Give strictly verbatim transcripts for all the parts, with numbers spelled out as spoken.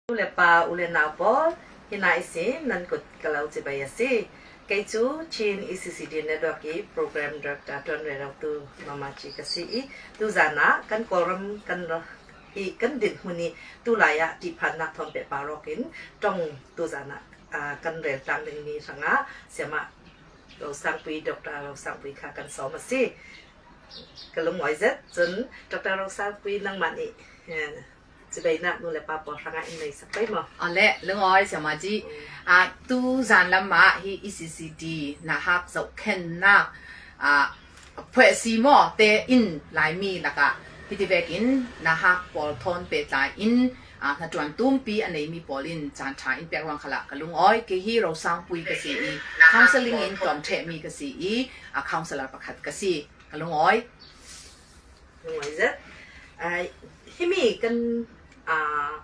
U le pa, u le nau pawl, hih na i sin nan kut ka lo cibai a si. Kei cu Chin E C C D Network i Program Director tuan rero tu Mama Ci ka si i, tuzan ah kan Kawlram kan ra-, hi kan dinhmun i tulai ah ṭihphannak thawn pehpar awk in ṭong tuzan ah, aa, kan rel tlang dingmi hrangah Siamah Ro Sang Pui, Doctor Ro Sang Pui kha kan sawm a si. Ka lungawi zet. Cun Doctor Ro Sang Pui, nangmah nih, eh, cibai nak nu le pa pawl hrangah in nei sak pei maw? Awle, lungawi Siamah Ci. Mm. Ah, tuzan lam ah hi E C C D nauhak zohkhennak, ah, phuahsi maw te in Laimi lakah hiti vekin nauhak pawl thawn pehtlai in, ah, hnaṭuan tumpi a neimi pawl in caan ṭha in pek ruang khalah ka lungawi. Kei hi Ro Sang Pui ka si i, counselling in tlawm ṭhehmi ka si i, ah, counsellor pakhat ka si. Ka lungawi. Lungawi zet. Ah, himi kan, ah,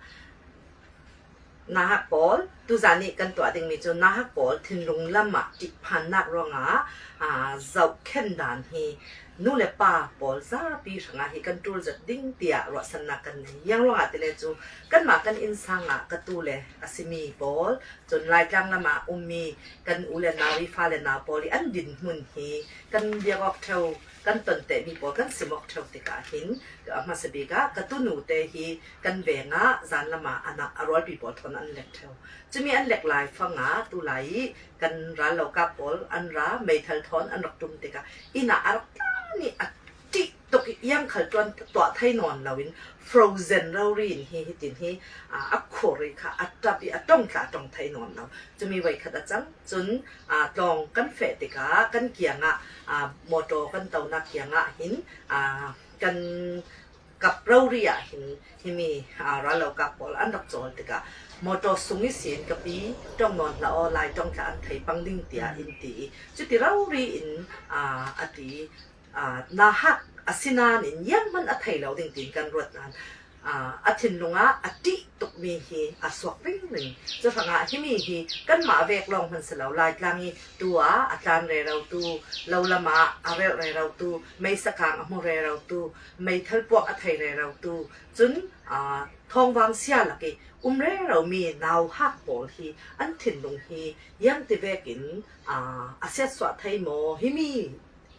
nauhak pawl, tuzan nih kan tuah dingmi cu nauhak pawl thinlung lam ah ṭihphannak ruangah, aa, zohkhen dan hi nu le pa pawl zapi hrangah hi kan ṭul zet ding tiah ruahsannak kan nei. Ziang ruangah tile cu kanmah kan innsang ah ka tu le a simi pawl, cun Laitlang lam ah ummi kan u le nau i fa le nau pawl i an dinhmun hi kan biak awk ṭheu, kan ton tehmi pawl kan sim awk ṭheu tikah hin, a hmasa bik ah ka tunu te hi kan veng ah zan lam ah an, a rualpi pawl thawn an lek ṭheu. Cumi an lek lai fang ah tulai i kan rallokap pawl an ra, meithal thawn an rak ṭum tikah inn ah a rak tlan i a ṭih tuk i iang khal tuan tuah thei nawn lo in frozen rori in hi hitin hi, aa, a khur i kha a ṭap i a ṭong tla ṭong thei nawn lo. Cumi voikhat a cang cun, aa, tlawng kan feh tikah kan kiangah, aa, motor kan tonak kiangah hin, aa, kan kap rori ah hin himi, aa, rallokap pawl an rak cawl tikah motor sung ihsin ka pi, ṭong nawn hlah aw, lai ṭong tla an thei pang ding tiah in ti i cuti rori in, aa, a ti. Aa, nauhak a si nain zianghman a thei lo ding tiin kan ruat nain, aa, a thinlung ah a ṭih tukmi hi a suak ringring. Cu hrangah himi hi kanmah vek lawng hman si lo, Laitlang i tu ah a tlan rerotu, lo lam ah a relh rerotu, meisa kang a hmu rerotu, meithal puak a thei rerotu, cun, aa, thawngvang sia lak i um reromi nauhak pawl hi an thinlung hi ziang ti vekin, aa, a siatsuah thei maw? Himi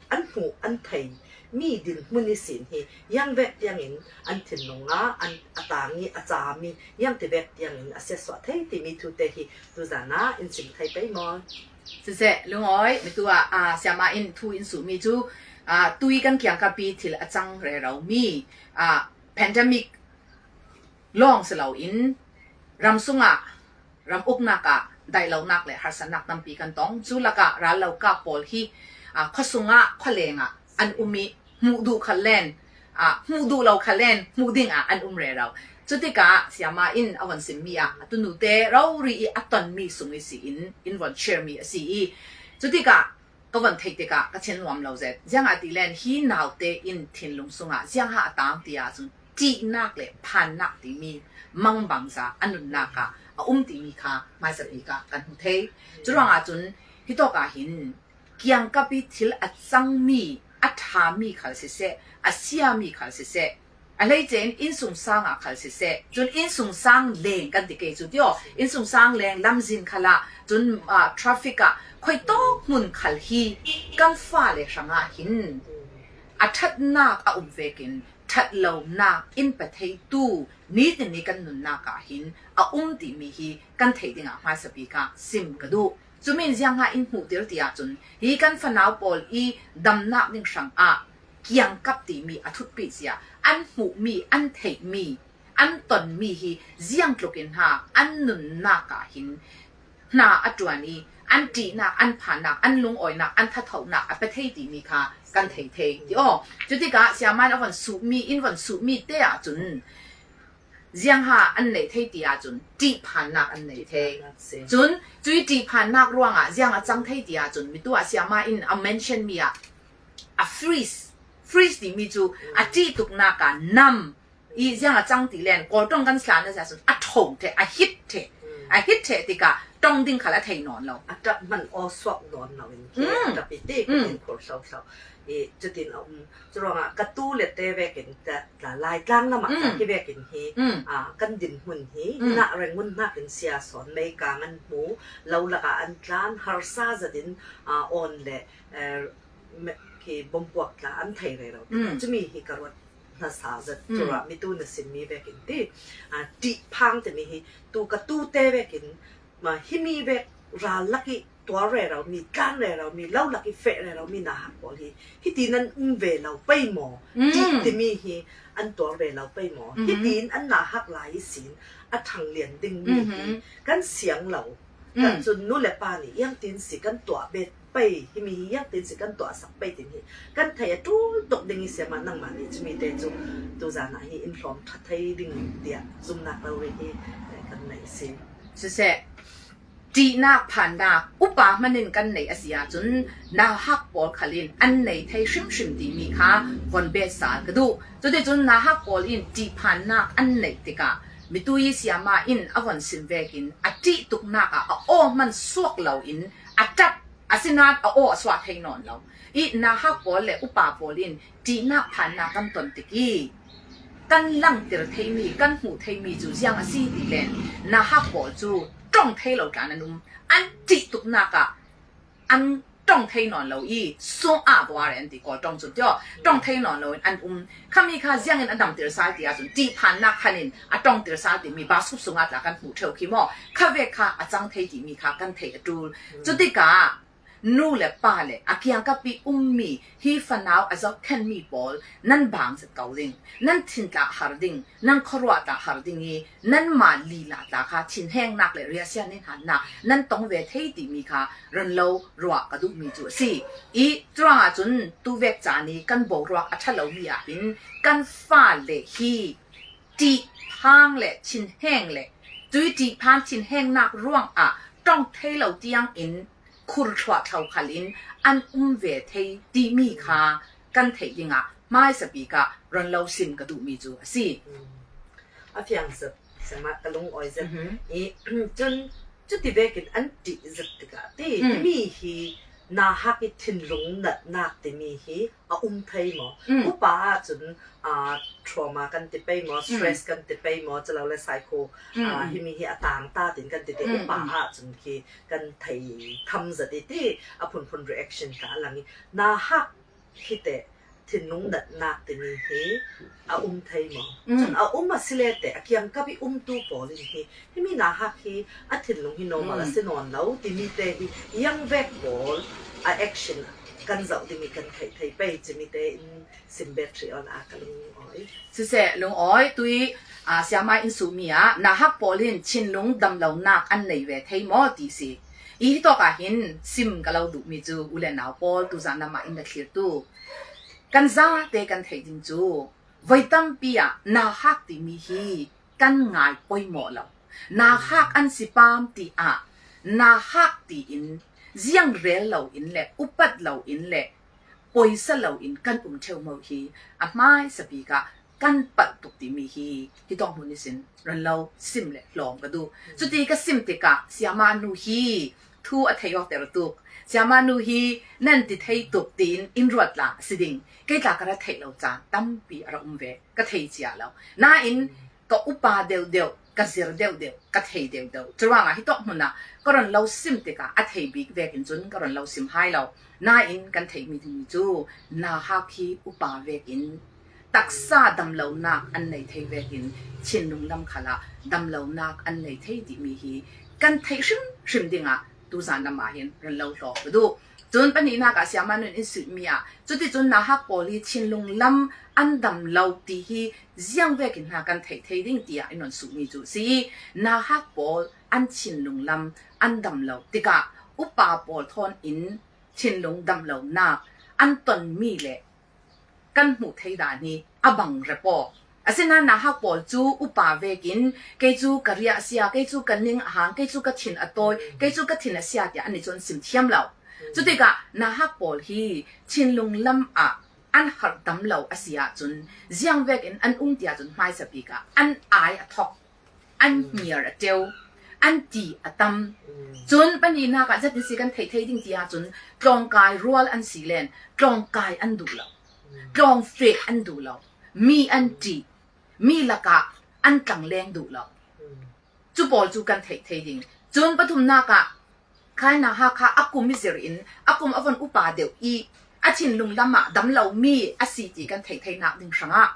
an hmuh an thei mi dinhmun ihsin hi ziang vek tiangin an thinlung ah an a tang i a cami ziang ti vek tiangin a siatsuah thei timi thu te hi tuzan ah in sim thei pei maw? Siseh, lungawi, mi tu ah, aa, Siamah in thu in suhmi cu, aa, tui kan kiangkap i thil a cang rero mi, aa, pandemic lawng si loin ram sungah ram uknak ah daihlonak le harsatnak tampi kan tong. Cu lakah rallokap pawl hi, aa, khuasung ah, khualeng ah an um i hmuh duh khal len, aa, hmuh duh lo khal len hmuh ding ah an um rero. Cutikah Siamah in a von simmi ah a tunute rori i a tonmi sung i si in, in von share mi a si i, cutikah ka von theih tikah ka thin nuam lo zet. Ziangahtile hi naute in thinlung sungah ziangha a tang ti ahcun ṭihnak le phannak timi mangbangza a nunnak ah a um timi kha hmaisa bik ah kan hmu thei. Curuangah cun hitawk ah hin kiangkap i thil a cangmi, a ṭhami khal siseh, a siami khal siseh, a hleice in innsungsang ah khal siseh, cun innsungsang leng kan ti kei cu tio, innsungsang leng lamzin khalah cun, aa, traffic ah khuaitawk hmun khal hi kan fale hrangah hin a ṭhatnak a um vekin ṭhat lonak in pe theitu nitin i kan nunnak ah hin a um timi hi kan theih dingah hmaisa bik ah sim ka duh. Cumi in ziangha in hmuhtir ti ahcun hi kan fanau pawl i damnak ding hrangah kiangkap timi a thutpi cia an hmuhmi, an theihmi, an tonmi hi ziangtluk in hna an nunnak ah hin hna a ṭuan i an ṭihnak, an phannak, an lungawinak, an thathonak a pe thei timi kha kan thei thei ti aw. Cutikah Siamah in a von suhmi, in von suhmi te ahcun ziangha an neih thei ti ahcun ṭihphannak an neih thei. Ṭihphannak si. Cun cui ṭihphannak ruangah ziang a cang thei ti ahcun mi tu ah Siamah in a mention mi ah a freeze, freeze timi cu a ṭih tuknak ah nam i ziang a cang ti len, Kawl ṭong kan sila na si ahcun a ṭho ṭheh, a hit ṭheh. A hit ṭheh tikah ṭong ding khal a thei nawn lo. A ṭap hman aw suak nawn lo in khi a ṭap i ti, ka din khur hlohlo. I cutin a um. Curuangah ka tu le te vekin tla Laitlang lamah tla hi vekin hi, kan dinhmun hi, hinah reng ngun hnakin sia sawn meikang an hmu, lo lakah an tlan, harsa zatin awn le khi bombuak tla an thei rero. Cumi hi ka ruat hnasa zat. Curuah mitu na simmi vekin ti, ṭihphang timi hi tu ka tu te vekin, himi vek ral lak i tuar rero mi, tlan rero mi, lo lak i feh rero mi nauhak pawl hi hiti nan um ve lo pei maw? Ṭih timi hi an tuar ve lo pei maw? Hitin an nauhak lai i sin a ṭhang lian ding mi hi kan siang lo. Kan cun nu le pa nih iangtin si kan tuah bet pei, himi hi iangtin si kan tuahsak pei tin hi kan thei a ṭul tuk ding i siamah nangmah nih cumi te cu tuzan ah hi in hlawm ṭha thei ding tiah zumnak lo rih hi kan neih si. Siseh, ṭihnak phannak upa hmanin kan neih a si ahcun nauhak pawl khal in an nei thei hrimhrim timi kha von bet sal ka duh. Cuticun nauhak pawl in ṭihphannak an neih tikah mitui siama in a von sim vekin a ṭih tuknak ah a aw hman suak lo in a ṭap, asinain a aw a suah thei nawn lo. I nauhak pawl le upa pawl in ṭihnak phannak kan ton tik i kan langtir theimi, kan hmuh theimi cu ziang a si ti len nauhak pawl cu ṭong thei lo tla nan um. An ṭih tuknak ah an ṭong thei nawn lo i, so a buare an ti Kawl ṭong cun tio, ṭong thei nawn lo in an um. Khami kha ziangin a damtir sal ti ahcun ṭihphannak khan in a ṭongtir sal timi basup sungah tla kan hmuh ṭheu khi maw? Kha vek kha a cang thei timi kha kan theih a ṭul. Cutikah nu le pa le a kiangkap i ummi hi fanau a zohkhenhmi pawl nan bang zet ko ding, nan thin tla har ding, nan khuaruah tla har ding i nanmah lila tla kha thinhengnak le riahsia nihhannak nan tong ve thei timi kha ran lo ruah ka duhmi cu a si. I curuangah cun tuvek caan i kan boruak a ṭha lomi ah hin kan fale hi ṭihphang le thinheng le tui ṭihphang thinhengnak ruangah ṭong thei lo tiangin khur thluahthlo khal in an um ve thei timi kha kan theih dingah hmaisabik ah ran lo sim ka duhmi cu a si. A fiang zet, sema ka lungawi zet. I cun cuti vekin an ṭih zet tikah ti, timi hi nauhak i thinlung natnak timi hi a um thei maw? Upa ahcun trauma kan ti pei maw, stress kan ti pei maw, calo le psycho, himi hi a tang ta tin kan ti ti, upa ahcun khi kan thei tham zat i ti a phunphun reaction ta a lang i, nauhak hi teh thinlung natnak timi hi a um thei maw? Cun a um a si le teh a kiangkap i umtu pawl in hi himi nauhak hi a thinlung hi normal a si nawn lo timi te hi iang vek pawl a action kan zoh ding i kan theih thei pei cimi te in sim bet hrih on a ka lungawi. Siseh, lungawi tui siama in suhmi ah nauhak pawl in thinlung damlonak an nei ve thei maw ti si. I hitawk ah hin sim ka lo duhmi cu u le nau pawl tuzan lam ah in na thlir tu kan zate kan theih ding cu voi tampi ah nauhak timi hi kan ngai poimawh lo. Nauhak an si pam ti ah nauhak tiin ziang rel lo in le upat lo in le poisa lo in kan um ṭheu mo hi a hmaisabik ah kan palh tuk timi hi hitawk hmun ihsin ran lo sim le hlawm ka duh. Cuti ka sim tikah siama nu hi thu a thei awk ter tuk. Siama nu hi nan ti thei tuk tiin in ruat tla a si ding. Kei tla ka ra theih lo caan tampi a ra um ve, ka thei cia lo. Nain ka upa deuhdeuh, ka zir deuhdeuh, ka thei deuhdeuh. Curuangah hitawk hmun ah ka ron lo sim tikah a thei bik vekin cun ka ron lo sim hai lo. Nain kan theihmi dingmi cu nauhak hi upa vekin taksa damlonak an nei thei vekin thinlung lam khalah damlonak an nei thei timi hi kan theih hrimhrim dingah tuzan lam ah hin ran lo hlawk ka duh. Cun pahnihnak ah siama nun in suhmi ah cuticun nauhak pawl hi thinlung lam an dam lo ti hi ziang vekin hna kan theih thei ding tiah in on suhmi cu si i nauhak pawl an thinlung lam an dam lo tikah upa pawl thawn in thinlung damlonak an tonmi le kan hmuh thei dan hi a bang repaw. Asinain nauhak pawl cu upa vekin kei cu ka riah a sia, kei cu ka ning a hang, kei cu ka thin a tawi, kei cu ka thin a sia tiah an i cun sim thiam lo. Cutikah nauhak pawl hi thinlung lam ah an harh tam lo a si ahcun ziang vekin an um ti ahcun hmaisabik ah an ai a thok, an hniar a ṭeu, an ti a tam. Cun pahnihnakah ZNC kan theih thei ding ti ahcun tlawngkai rual an si len tlawngkai an duh lo, tlawng feh an duh lo, mi an ṭih, mi lakah an tlangleng duh lo. Cu pawl cu kan theih thei ding. Cun pathumnak ah khaina ha kha a kum i zir in a kum a von upa deuh i a thinlung lam ah dam lomi a si ti kan theih theinak ding hrangah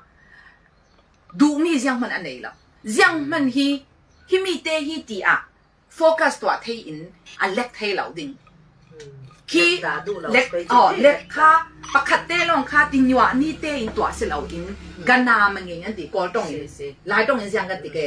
duhmi zianghman a nei lo. Zianghman hi, himi te hi ti ah focus tuah thei in a lek thei lo ding. Khi lek, aw, lek kha pakhat te lawng kha tinyuah ni tein tuah si lo in gana mangeng an ti Kawl ṭong in, Lai ṭong in ziang kan ti ke,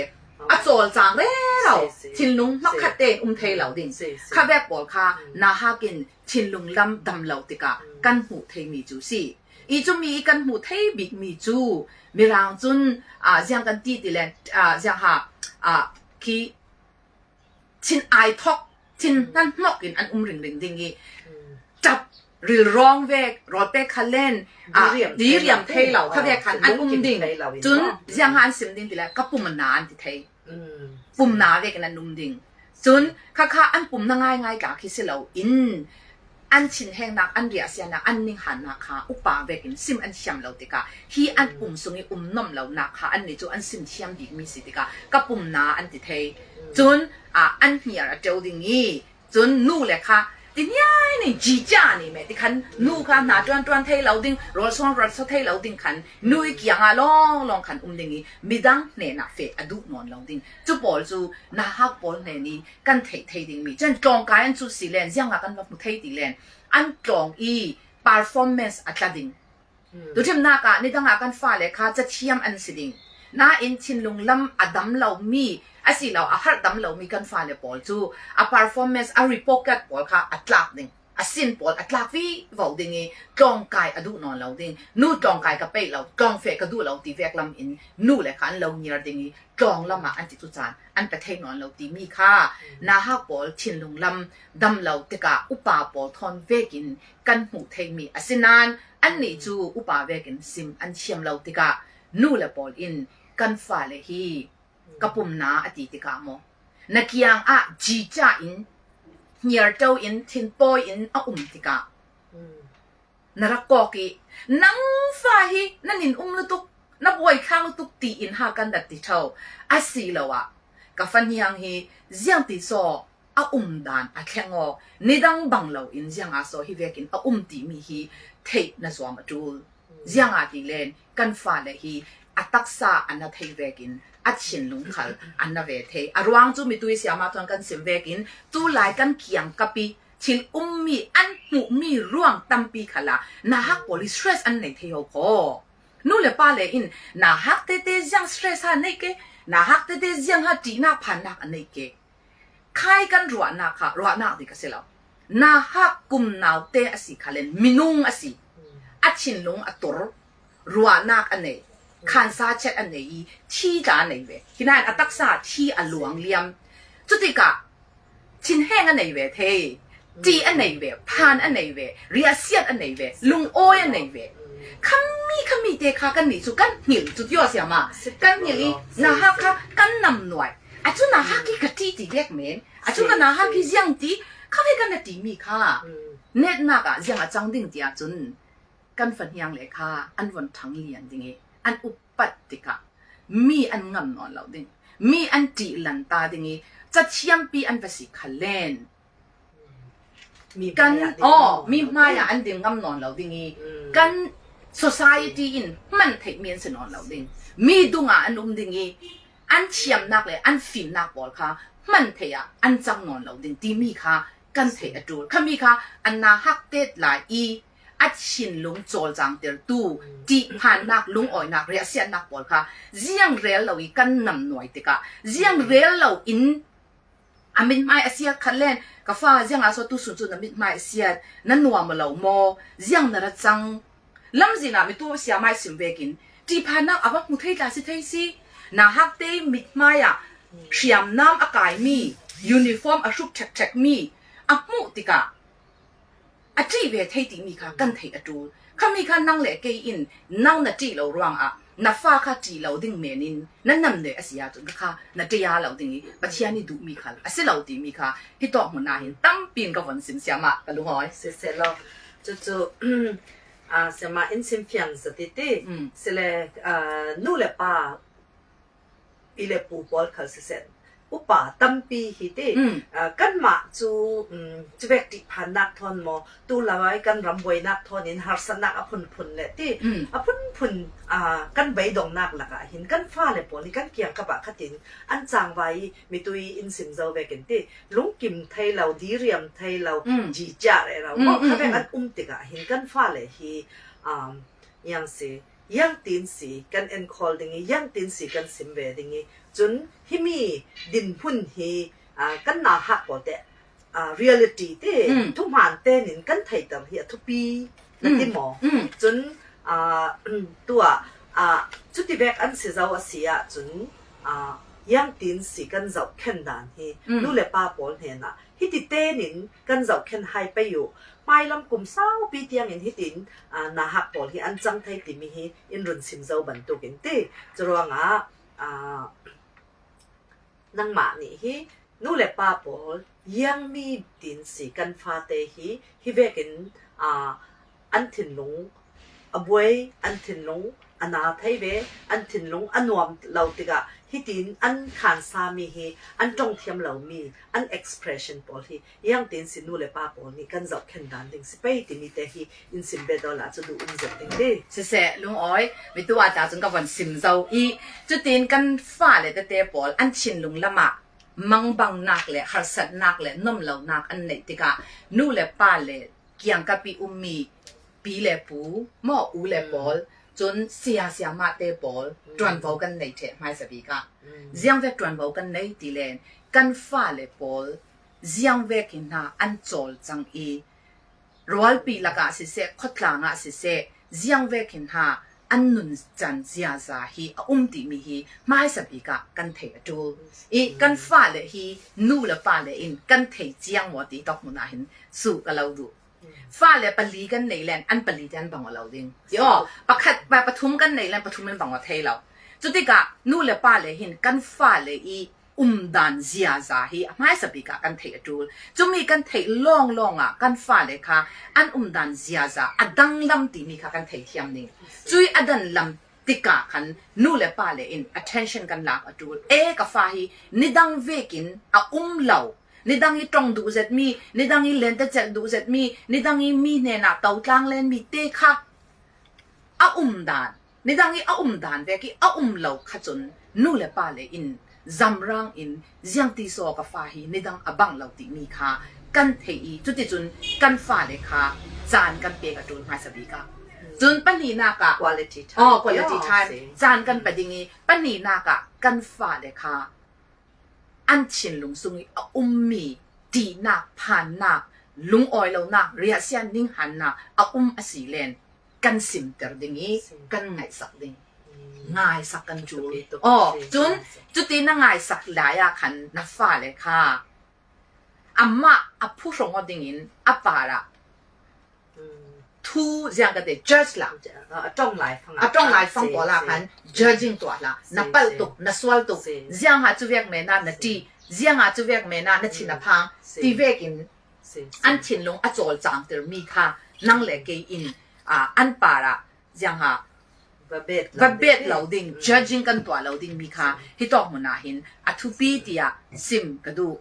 a cawlcang rero, thinlung hmakkhat tein um thei lo ding. Khavek pawl kha nahak in thinlung lam dam lo tikah kan hmuh theimi cu si. I cu mi i kan hmuh thei bikmi cu Mirang cun, aa, ziang kan ti ti le, aa, ziang ha, aa, khi thin ai thok, thin hnan hnok in an um ringring ding i ṭap rilrawng vek, rawlpek kha len, aa, diriam thei lo kha vek khan an um ding. Cun ziang ha an sim ding ti le ka pum na an ti thei. Pumna vekin an um ding. Cun khakha an pumna ngaingai tla khi si lo in an thinhengnak, an riahsianak, an ninghannak kha upa vekin sim an thiam lo tikah hi an pum sung i um nomlonak kha annih cu an sim thiam bikmi si tikah ka pumna an ti thei. Cun, aa, an hniar a ṭeu ding i cun nu le kha ti hniai ning ji ca ni meh ti khan nu kha hna ṭuanṭuan thei lo ding, rawlsuang rawlsaw thei lo ding khan nu i kiangah lawnglawng khan um ding i midang hnenah feh a duh nawn lo ding. Cu pawl cu nahak pawl hnen i kan theih thei dingmi. Cun tlawngkai an cu si len, ziangah kan va hmu thei ti len, an tlawng i performance a tla ding. Tuṭhimnak ah nidang ah kan fale kha cathiam an si ding. Nain thinlung lam a dam lomi, a si lo a harh dam lomi kan fale pawl cu a performance, a repocket pawl kha a tlak ding. A sin pawl a tlak vivo ding i tlawngkai a duh nawn lo ding. Nu tlawngkai ka peih lo, tlawng feh ka duh lo ti vek lam in nu le kha an lo ngiar ding i tlawng lam ah an ti cu caan an pe thei nawn lo timi kha nahak pawl thinlung lam dam lo tikah upa pawl thawn vekin kan hmuh theimi a si nain annih cu upa vekin sim an thiam lo tikah nu le pawl in kan fale hi ka pumna a ti tikah maw na kiangah ji ca in hniarto in thinpawi in a um tikah na rak kawk i nang fa hi na nin um lutuk, na buai thlang lutuk tiin ha kan rat ti ṭho. A si lo ah ka fahniang hi ziang ti saw a um dan a thleng aw, nidang bang lo in ziang a saw hi vekin a um timi hi theih na zuam a ṭul. Ziang a ti len kan fale hi a taksa a na thei vekin a thinlung khal a na ve thei. A ruang cu mitui siama thawn kan sim vekin tu lai kan kiangkap i thil ummi an hmuhmi ruang tampi khalah nahak pawl i stress an nei thei ho kho. Nu le pa le in nahak tete ziang stress ha nei ke, nahak tete ziang ha ṭihnak phannak a nei ke. Khai kan ruahnak kha ruahnak dih ka si lo. Nahak kum naute a si kha len minung a si. A thinlung a tur, ruahnak a nei, khansa chet a nei i thi tla a nei ve. Hinain a taksa thi a luang liam. Cutikah thinheng a nei ve thei, ṭih a nei ve, phan a nei ve, riahsiat a nei ve, lungawi a nei ve. Khami khami te kha kannih cu kan hngilh cu tio siama kan hngilh i nahak kha kan namnuai. A cu nahak i ka ṭih ti vek men, a cu ka nahak i ziang ti kha ve kan a timi kha netnak ah ziang a cang ding ti ahcun kan fahniang le kha an von ṭhang lian ding i an upat tikah mi an ngam nawn lo ding, mi an ṭih lanta ding i cathiampi an va si kha len kan aw mi hmai ah an ding ngam nawn lo ding i kan society in hman theihmi an si nawn lo ding, mi dungah an um ding i an thiamnak le an fimnak pawl kha hman theih ah an cang nawn lo ding timi kha kan theih a ṭul. Khami kha an nahak tet lai i a thinlung cawlcangtertu ṭihphannak, lungawinak, riahsiatnak pawl kha ziang rel lo i kan namnuai tikah ziang rel lo in a mithmai a siat khat len ka fa ziang a saw tu sun cu na mithmai a siat, na nuam a lo maw, ziang na rat cang? Lamzin ah mitu siamai sim vekin ṭihphannak a va hmu thei tla si thei si. Nahak te mithmai ah hriamnam a kaimi, uniform a hrup ṭhekṭhekmi a hmuh tikah a ṭih ve thei timi kha kan theih a ṭul. Khami kha nang le kei in nang na ṭih lo ruangah Na fa kha ṭih lo ding menin na nam neh a si ahcun kha na ṭia lo ding i Pathian i duhmi kha a si lo timi kha hi tawk hmun ah hin tampi in ka von simsiam ah ka lungawi. Siseh lo. Cucu, ah, sema in simfiang zat i ti. Mm. Sile, ah, nu le pa, pi le pu pawl khal siseh, upa tampi hi ti. Mm. Ah, kanmah cu, mm, cuvek ṭihphannak thawn maw, tulai kan ram buainak thawn in harsatnak a phunphun le ti. Mm. A phunphun, ah, kan beidongnak lakah hin kan fale pawl hi kan kiangkap ah khatin an cangvai i mitui in sim zo vekin ti. Lungkim thei lo, diriam thei lo, mm, cicia rero. Mm, maw, mm, khavek mm. An um tikah hin kan fale hi, um, yang si, yang tin si kan enkawl ding i, yang tin si kan sim ve ding i. Cun himi dinhmun hi, ah, kan nauhak pawl te, ah, reality te, mm, thuhmaan tenin kan theihter hi a thupi na ti, mm, maw? Mm. Cun, ah, tuah, ah, cuti vek an si zo a si ahcun, ah, yang tin si kan zohkhen dan hi, mm, nu le pa pawl hnenah hiti tenin kan zohkhen hai pei uh. Hmailam kum saupi tiangin hitin, ah, nauhak pawl hi an cang thei timi hi in run sim zo bantukin ti. Curuangah, ah, nangmah nih hi nu le pa pawl, yang mi tin si kan fate hi, hi vekin, ah, an thinlung a buai, an thinlung a na thei ve, an thinlung a nuam lo tikah hitin an khansami hi, an ṭongthiam lomi, an expression pawl hi, yang tin si nu le pa pawl nih kan zohkhen dan ding si pei timi te hi in sim bet awla cu duh in zet ding ti. Siseh, lungawi, mitu ah ta cun ka von sim zo i, cutin kan fale tete pawl an thinlung lamah mangbangnak le harsatnak le nomlonak an neih tikah nu le pa le kiangkap i ummi pi le pu, maw, u le, mm, pawl, cun saya sayamah te pawl, mm, ṭuanvo kan nei ṭheh hmaisa bik ah. Mm. Ziangvek ṭuanvo kan nei ti len kan fale pawl ziangvek hi hna an cawl cang i rualpi lakah siseh, khuatlang ah siseh, ziangvek hi hna an nuncan ziaza hi a um timi hi hmaisa bik ah kan theih a ṭul. I kan, mm, fale hi nu le pa le in kan thei ciang maw ti tawk hmun ah hin suh ka lo duh. Fale pali kan nei len an pali te an bang aw lo ding. Ti aw, pakhat, pa-, pathum kan nei len pathum in bang aw thei lo. Cutikah nu le pa le hin kan fale i umdan ziaza hi a hmaisa bik ah kan theih a ṭul. Cumi kan theih lawnglawng ah kan fale kha an umdan ziaza a danglam timi kha kan thei thiam ding. Cui a danlam tikah khan nu le pa le in attention kan lak a ṭul. E, ka fa hi nidang vekin a um lo, nidang i ṭong duh zetmi, nidang i lente celh duh zetmi, nidang i mi hnenah to tlang lenmi te kha a um dan, nidang i a um dan vek i a um lo kha cun nu le pa le in zamrang in ziangtisaw ka fa hi nidang a bang lo timi kha kan theih i, cuticun kan fale kha caan kan pek a ṭul hmaisa bik ah. Cun pahnihnak ah, quality time. Oh, quality time. Caan kan pe ding i, pahnihnak ah kan fale kha an thinlung sung i a ummi ṭihnak, phannak, lungawi lonak, riahsiat ninghannak a um a si len kan simter ding i kan ngaihsak ding. Ngaisak kan ṭul. Oh, cun cuti na ngaisak lai ah khan na fale kha amah a phu hrawng aw dingin a par ah thu ziang ka te, judge la. A ṭong laifang, a ṭong laifang pawl ah khan judging tuah hlah. Na palh tuk, na sual tuk. Ziang ah cu vek men ah na ṭih, ziang ah cu vek men ah na thin a phang ti vekin an thinlung a cawlcangter mi kha nang le kei in, ah, an par ah ziang ah va bet lo, va bet lo ding, judging kan tuah lo ding mi kha hi tawk hmun ah hin a thupi tiah sim ka duh.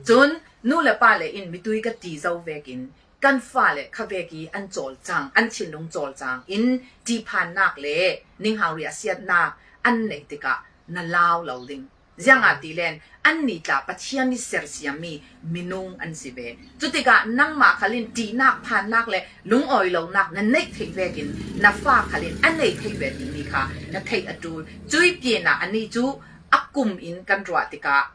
Cun nu le pa le in mitui ka ti zo vekin kan fale kha vek i an cawlcang, an thinlung cawlcang in ṭihphannak le ninghang riahsiatnak an neih tikah na lau lo ding. Ziangahtile annih tla Pathian nih sersiammi minung an si ve. Cutikah nangmah khal in ṭihnak, phannak le lungawi lonak na neih theih vekin na fa khal in a neih theih ve timi kha na theih a ṭul. Cui pinah anih cu a kum in kan ruah tikah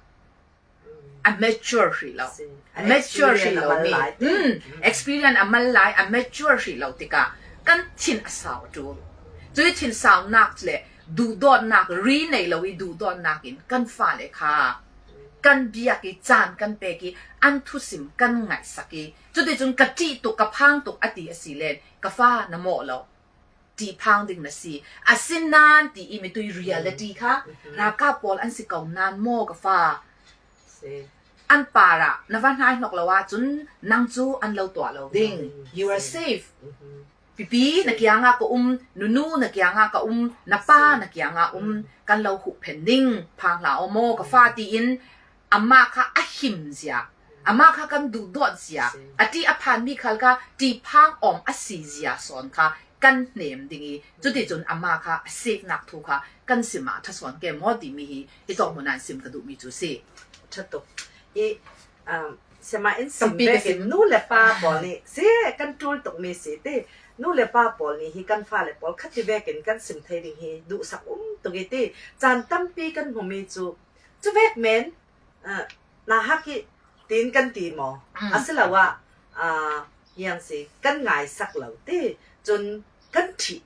a mature hrih lo. A mature hrih lo mi. Experience a mal lai. Hmm. Experience a mal lai, a mature hrih lo tikah kan thin a sau a ṭul. Cui thin saunak le duhdawtnak, ri nei lo i duhdawtnak in kan fale kha kan biak i caan kan pek i an thusim kan ngaihsak i cuticun ka ṭih tuk, ka phang tuk a ti a si len ka fa na mawh lo. ṭih phang ding na si. A si nan ti i mitui reality kha ralkap pawl an si ko nan maw ka fa. An parah na va hnai hnawk lo ahcun nang cu an lo tuah lo ding. You are safe. Pipi na kiangah ka um, nunu na kiangah ka um, na pa na kiangah um, kan lo huhphen ding, phang hlah aw maw ka fa tiin amah kha a him zia, amah kha kan duhdawt zia, a ṭih a phanmi khal kha ṭih phang awm a si zia sawn kha kan hnem ding i, cuticun amah kha a safe nak thu kha kan sim ah ṭha sawn ke maw timi hi hi tawk hmun ah sim ka duhmi cu si. Ṭha tuk. I, um, siama in sim tampi ka vekin sim. Nu le pa pawl nih si kan ṭul tukmi si ti. Nu le pa pawl nih hi kan fale pawl khat ti vekin kan sim thei ding hi duhsak um tuk i ti. Caan tampi kan hmumi cu cu vek men, ah, na hak i tin kan ti maw? Mm. Asiloah, ah, yang si kan ngaisak lo ti. Cun kan ṭhih.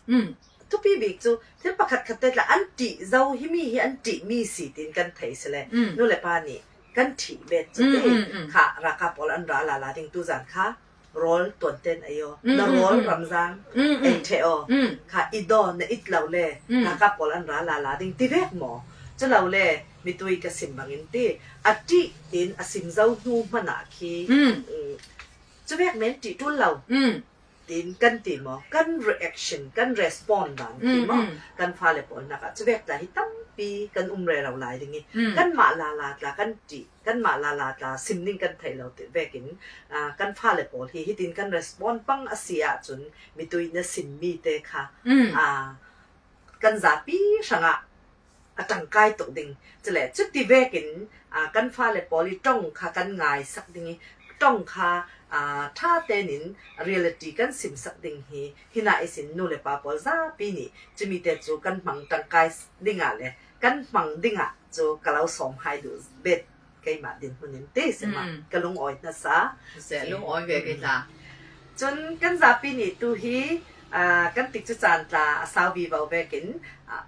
Mm. Thupi bik cu thil pakhat khat te tla an ṭih zo, himi hi an ṭihmi si tin kan thei si le. Mm. Nu le pa nih kan ṭhih bet cu ti. Mm, mm, mm. Kha ralkap pawl an ra lala ding tuzan kha rawl tuanten ei aw. Mm, na mm, rawl mm. Ramzang mm, mm. Ei ṭheh aw. Mm. Kha i daw na it lo le. Mm. Ralkap pawl an ra lala ding ti vek maw? Cu lo le mitui ka sim bangin ti. A ṭih tin a sim zo hnu hmanah khi mm. Mm, cu vek men ṭih ṭul lo. Mm. Tin kan ti maw? Kan reaction, kan respond dan ti mm, maw? Mm. Kan fale pawl nak ah cu vek tla hi tampi kan um rero lai ding i mm. Kanmah lala tla kan ṭih, kanmah lala tla sim ning kan thei lo ti vekin, ah, kan fale pawl hi hitin kan respond pang a si ahcun mitui na simmi te kha mm. Ah, kan zapi hrangah a ṭangkai tuk ding. Cule cuti vekin, aa, kan fale pawl i ṭong kha kan ngaisak ding i ṭong kha, aa, ṭha tenin reality kan simsak ding hi, hinah ihsin nu le pa pawl zapi nih cumi te cu kan hmang ṭangkai dingah le kan hmang dingah cu ka lo sawm hai duh bet keimah dinhmun in ti si mah mm. Ka lungawi hnasa. Lungawi ve ke tla. Cun kan zapi nih tu hi, aa, kan tikcu caan tla a sau vivo vekin, aa,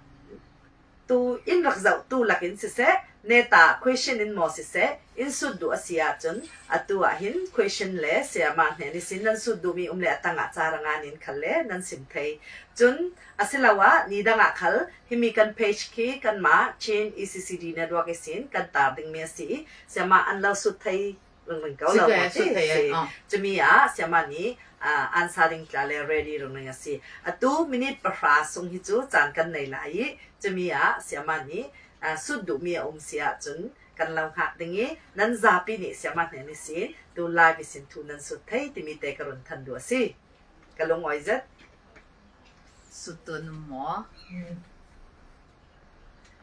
tu in rak zoh tu lakin siseh, neta question in maw siseh, in sut duh a si ahcun, atu ah hin question le siama hnen ihsin nan sut duhmi um le a tangah ca rangan in khalle nan sim thei. Cun asiloah nidang ah khal himi kan page khi kanmah Chin E C C D Network ihsin kan tar dingmi a si i, siama an lo sut thei ringring ko lo maw ti si. Cumi ah siama nih, aa, an sa ding tla le ready ringring a si. Atu minute pahra sung hi cu caan kan nei lai i, cumi ah siama nih, aa, sut duhmi a um si ahcun kan lo hngak ding i, nan zapi nih siama hnen ihsin tu live ihsin thu nan sut thei timi te ka run than duh a si. Ka lungawi zet. Suttu an um maw? Mm.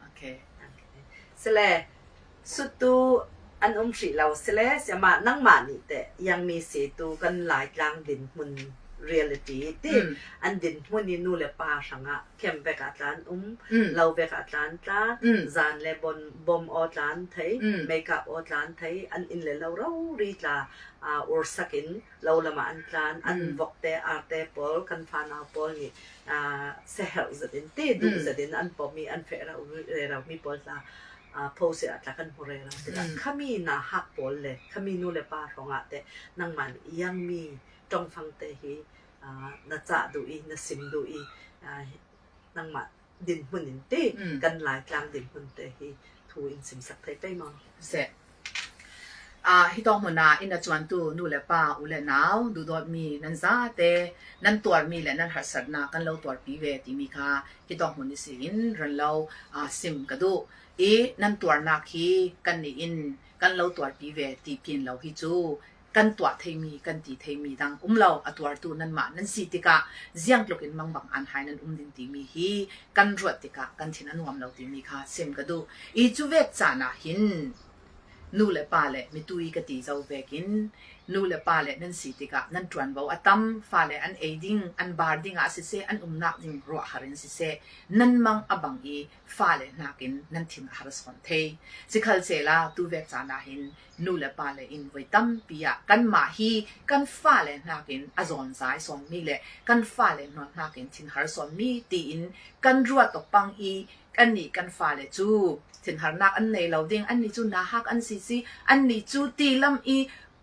Okay. Okay. Sile, suttu an um hrih lo sile, siama nangmah nih teh, yang mi si tu kan Laitlang dinhmun reality ti, mm. An dinhmun i nu le pa hrangah, camp vek ah tlan um, mm. Lo vek ah tlan tlan, mm. Zan le bon, bom aw tlan thei, mm. Makeup aw tlan thei, an inn le lo rori tla, aa, ursak in, lo lamah an tlan, an mm. Vokte, arte pawl, kan fanau pawl nih, aa, seherh zetin ti, duh mm. Zetin an pom i an feh rau, rero mi pawl tla, aa, pho si ah tla kan hmu rero tikah mm. Khami na hak pawl le, khami nu le pa hrawngah te, nangmah nih yang mi ṭongfang te hi, aa, na cah duh i, na sim duh i, aa, nangmah dinhmun in ti, mm. Kan Laitlang dinhmun te hi thu in simsak thei pei maw? Seh. Aa, hi tawng hmun ah inn a cuantu nu le pa, u le nau, duhdawtmi nan zate, nan tuarmi le nan harsatnak kan lo tuarpi ve timi kha hi tawng hmun ihsin ran lo, aa, sim ka duh. I nan tuarnak hi kannih in kan lo tuarpi ve ti pin lo hi cu kan tuah theimi, kan ti theimi dang um lo, a tuartu nanmah nan si tikah ziangtluk in mangbang an hai nan um ding timi hi kan ruat tikah kan thin a nuam lo timi kha sim ka duh. I cu vek caan ah hin nu le pa le mitui ka ti zo vekin nu le pa le nan si tikah nan ṭuanvo a tam, fale an ei ding, an bar dingah siseh, an umnak ding ruahhar in siseh, nan mang a bang i fale hnakin nan thin a har sawn thei. Sikhalsehla tu vek caan ah hin nu le pa le in voi tampi ah kanmah hi kan fale hnakin a zawnzai sawnmi le kan fale hnakin thinhar sawnmi tiin kan ruat awk pang i kannih kan fale cu thinharnak an nei lo ding, annih cu nahak an si si, annih cu ti lam i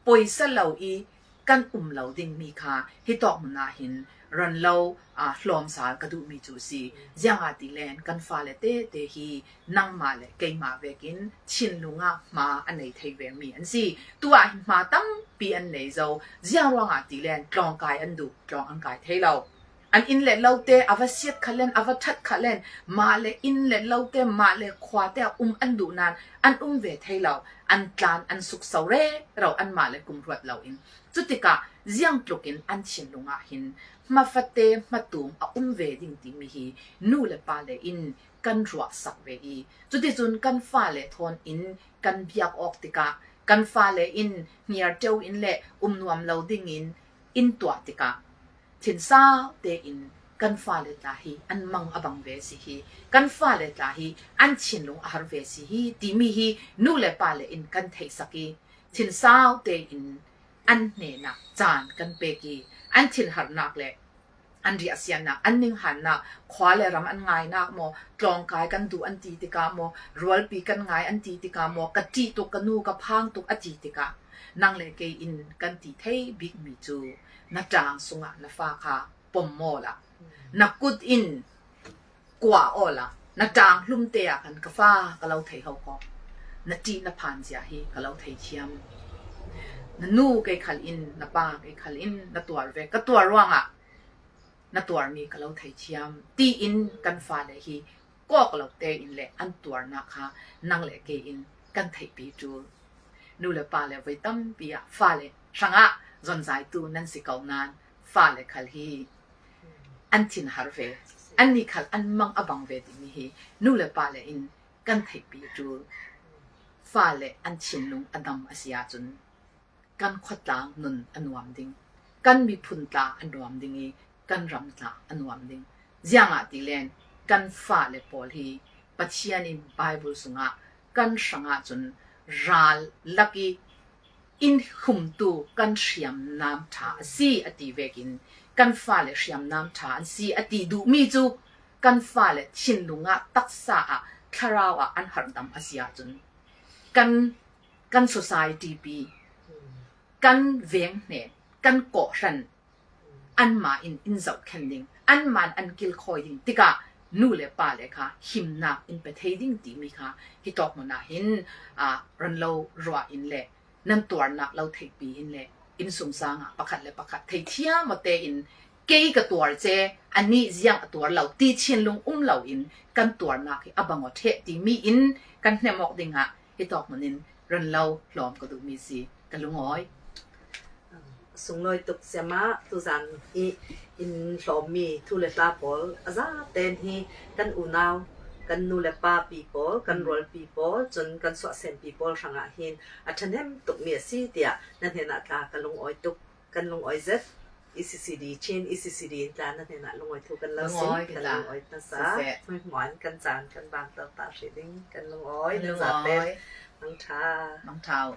poisa lo i kan um lo dingmi kha hi tawk hmun ah hin ron lo aa hlawmsal ka duhmi cu si. Ziangahtile kan fale tete hi nangmah le keimah vekin thinlung ah hma a nei thei vemi an si. Tuah hin hma tampi an nei zo. Ziang ruangah tile tlawngkai an duh, tlawng an kai thei lo. An inn le lote a va siat kha len, a va ṭhat kha len, mah le inn le lote, mah le khuate a um an duh nan an um ve thei lo. An tlan an sukso rero, anmah le kum ruat loin. Cutikah ziangtlukin an thinlung ah hin hmafate hmatum a um ve ding timi hi nu le pa le in kan ruahsak ve i, cuticun kan fale thawn in kan biak awk tikah, kan fale in hniar ṭeu in le um nuam lo dingin in tuah tikah, thinsau tein kan fale tla hi an mang a bang ve si hi. Kan fale tla hi an thinlung a har ve si hi timi hi nu le pa le in kan theihsak i, thinsau tein an hnenah caan kan pek i, an thinharnak le an riahsiatnak, an ninghannak, khua le ram an ngainak maw, tlawngkai kan duh an ti tikah maw, rualpi kan ngai an ti tikah maw, ka ṭih tuk, ka nu ka phang tuk a ti tikah, nang le kei in kan ti thei bikmi cu na ṭaang sungah na fa kha pom maw la, na kut in kuah awla, na ṭaang hlumte ah khan ka fa ka lo thei ho ko, na ṭih na phan zia hi ka lo thei thiam. Na nu kei khal in, na pa kei khal in na tuar ve, ka tuar ruangah na tuarmi ka lo thei thiam, tiin kan fale hi kawk lo tein le an tuarnak kha nang le kei in kan theihpi ṭul. Nu le pa le voi tampi ah fale hrangah zonzaitu nan si ko nan fale khal hi an thinhar ve, annih khal an mang a bang ve timi hi nu le pa le in kan theihpi ṭul. Fale an thinlung a dam a si ahcun kan khuatlang nun a nuam ding, kan miphun tla a nuam ding i, kan ram tla a nuam ding. Ziangahtile kan fale pawl hi Pathian in Bible sungah kan hrangah cun ral lak i in humtu kan hriamnam ṭha a si a ti vekin, kan fale hriamnam ṭha an si a ti duhmi cu kan fale thinlung ah, taksa ah, thlarau ah an harhdam a si ahcun kan, kan society pi, kan veng hnen, kan kawhhran anmah in in zohkhenh ding, anmah in an kilkhawi ding tikah nu le pa le kha himnak in pe thei ding timi kha hitawk hmun ah hin aa ron lo ruah in le nan tuarnak lo theihpi in le innsungsang ah pakhat le pakhat theithiam aw tein kei ka tuar ce, anih ziang a tuar lo ti thinlung um loin kan tuarnak hi a bang aw ṭheh timi in kan hnem awk dingah hitawk hmun in ron lo hlawm ka duhmi si, ka lungawi. Sunglawi tuk siamah, tuzan hi in hlawmmi thu le tla pawl a zaten hi kan unau, kan nu le pa pi pawl, kan rualpi pawl, cun kan suahsempi pawl hrangah hin a ṭhahnem tukmi a si tiah nan hnenah tla ka lungawi tuk, kan lungawi zet. E C C D Chin, E C C D in tla nan hnenah lungawi thu kan lo sim, lungawi kan tla lungawi hmasa. Siseh. Hmuihmuan kan caan kan bang tawk ta hrih ding, kan lungawi, kan nan zaten lungawi. Mangṭha. Mangṭha.